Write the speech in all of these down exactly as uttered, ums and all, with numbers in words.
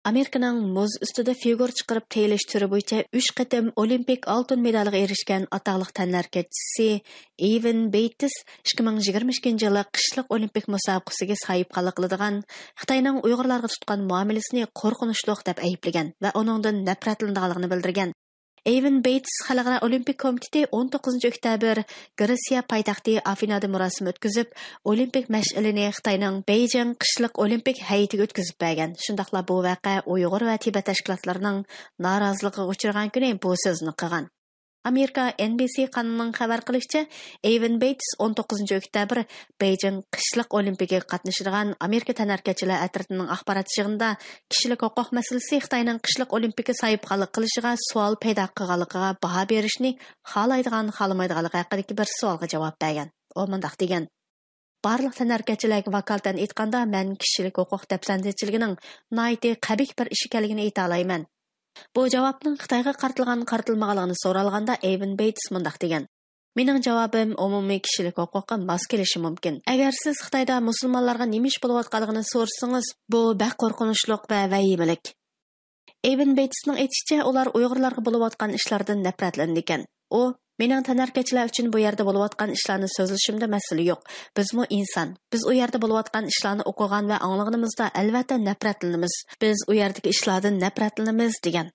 ئامېرىكىنىڭ مۇز ئۈستىدە فىگۇر چىقىرىپ تېيىلىش تۈرى بويىچە ئۈچ قېتىم ئولىمپىك ئالتۇن مېدالىغا ئېرىشكەن ئاتاقلىق تەنھەرىكەتچىسى ئېۋېن بېيتس ئىككى مىڭ يىگىرمە ئىككىنچى يىللىق قىشلىق ئولىمپىك مۇسابىقىسىگە ساھىبخانلىق قىلىدىغان، خىتاينىڭ ئۇيغۇرلارغا تۇتقان مۇئامىلىسىنى قورقۇنچلۇق دەپ ئەيىبلىگەن ۋە ئۇنىڭدىن نەپرەتلىنىدىغانلىقىنى بىلدۈرگەن. ئېۋېن بېيتس خەلقئارا ئولىمپىك كومىتېتى ئون توققۇزىنچى ئۆكتەبىر گرېتسىيە پايتەختى ئافىنادا مۇراسىم ئۆتكۈزۈپ، ئولىمپىك مەشئىلىنى خىتاينىڭ بېيجىڭ قىشلىق ئولىمپىك ھەيئىتىگە ئۆتكۈزۈپ بەرگەن. شۇنداقلا بۇ ۋەقە ئۇيغۇر ۋە تىبەت تەشكىلاتلىرىنىڭ نارازىلىقىغا ئۇچرىغان كۈنى بۇ سۆزنى قىلغان. ئامېرىكا ئېن بى سى قانىلىنىڭ خەۋەر قىلىشىچە، ئېۋېن بېيتس ئون توققۇزىنچى ئۆكتەبىر بېيجىڭ قىشلىق ئولىمپىكىگە قاتنىشىدىغان ئامېرىكا تەنھەرىكەتچىلەر ئەترىتىنىڭ ئاخبارات يىغىنىدا كىشىلىك ھوقۇق مەسىلىسى خىتاينىڭ قىشلىق ئولىمپىككا ساھىبخانلىق قىلىشىغا سوئال پەيدا قىلغانلىقىغا باھا بېرىشنى خالايدىغان، خالىمايدىغانلىقى ھەققىدىكى بىر سوئالغا جاۋاب بەرگەن. ئۇ مۇنداق دېگەن: بارلىق تەنھەرىكەتچىلەرگە ۋاكالىتەن ئېيتقاندا، مەن كىشىلىك ھوقۇق دەپسەندىچىلىكىنىڭ ناھايىتى قەبىھ بىر ئىش ئىكەنلىكىنى ئېيتالايمەن. بۇ جاۋابنىڭ خىتايغا قارىتىلغان، قارىتىلمىغانلىقىنى سورالغاندا، ئېۋېن بېيتس مۇنداق دېگەن: مېنىڭ جاۋابىم ئومۇمىي كىشىلىك ھوقۇققا ماس كېلىشى مۇمكىن. ئەگەر سىز خىتايدا مۇسۇلمانلارغا نېمە ئىش بولۇۋاتقانلىقىنى سورىسىڭىز، بۇ بەك قورقۇنچلۇق ۋە ۋەھىمىلىك. ئېۋېن بېيتسنىڭ ئېيتىشىچە، ئۇلار ئۇيغۇرلارغا بولۇۋاتقان ئىشلاردىن نەپرەتلىنىدىكەن. ئۇ، مېنىڭ تەنھەرىكەتچىلەر ئۈچۈن بۇ يەردە بولۇۋاتقان ئىشلارنى سۆزلىشىمدە مەسىلە يوق. بىزمۇ ئىنسان. بىز ئۇ يەردە بولۇۋاتقان ئىشلارنى ئوقۇغان ۋە ئاڭلىغىنىمىزدا، ئەلۋەتتە، نەپرەتلىنىمىز. بىز ئۇ يەردىكى ئىشلاردىن نەپرەتلىنىمىز، دېگەن.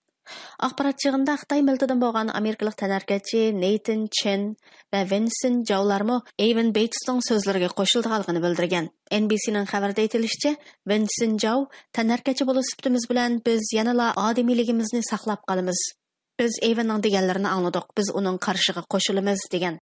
ئاخبارات يىغىنىدا خىتاي مىللىتىدىن بولغان ئامېرىكىلىق تەنھەرىكەتچى نېيتن چېن ۋە ۋىنسېنت جاۋلارمۇ ئېۋېن بېيتسنىڭ سۆزلىرىگە قوشۇلىدىغانلىقىنى بىلدۈرگەن. ئېن بى سىنىڭ خەۋىرىدە ئېيتىلىشىچە، ۋىنسېنت جاۋ، تەنھەرىكەتچى بولۇش سۈپىتىمىز بىلەن بىز يەنىلا ئادىمىيلىكىمىزنى ساقلاپ قالىمىز. بىز ئېۋېننىڭ دېگەنلىرىنى ئاڭلىدۇق، بىز ئۇنىڭ قارىشىغا قوشۇلىمىز، دېگەن.